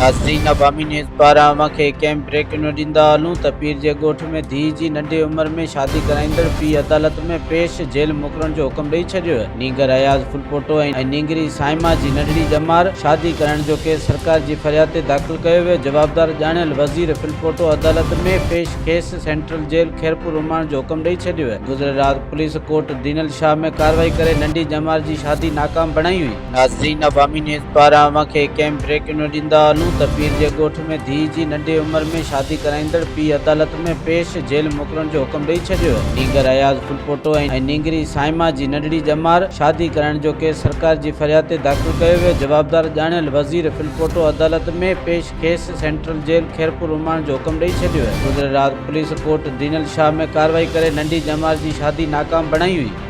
ناظرين عوامي نيوز پاران اوهان کي هڪ اهم بريڪ نيوز ڏيندا هلون ته پير جي ڳوٺ ۾ ڌيء جي ننڍي عمر ۾ شادي ڪرائيندڙ پيء عدالت ۾ پيش جيل موڪلڻ جو حڪم ڏئي ڇڏيو. نينگر اياز ڦلپوٽو ۽ نينگري صائمه جي ننڍڙي ڄمار شادي ڪرائڻ جو ڪيس سرڪار جي فرياد تي داخل ڪيو ويو. جوابدار ڄاڻايل وزير ڦلپوٽو عدالت ۾ پيش کيس سينٽرل جيل خيرپور اماڻڻ جو حڪم ڏئي ڇڏيو. گذريل رات پوليس ڪوٽ دينل شاهه ۾ ڪارروائي ڪري ننڍي ڄمار جي شادي ناڪام بڻائي هئي. ناظرين عوامي نيوز پاران اوهان کي هڪ اهم بريڪ نيوز ڏيندا هلون ته پير جي ڳوٺ ۾ ڌيء جي ننڍي عمر ۾ شادي ڪرائيندڙ پيء عدالت ۾ پيش جيل موڪلڻ جو حڪم ڏئي ڇڏيو. نينگر اياز ڦلپوٽو ۽ نينگري صائمه جي ننڍڙي ڄمار شادي ڪرائڻ جو ڪيس سرڪار جي فرياد تي داخل ڪيو ويو. جوابدار ڄاڻايل وزير ڦلپوٽو عدالت ۾ پيش کيس سينٽرل جيل خيرپور اماڻڻ جو حڪم ڏئي ڇڏيو. گذريل رات پوليس ڪوٽ دينل شاهه ۾ ڪارروائي ڪري ننڍي ڄمار جي شادي ناڪام بڻائي هئي.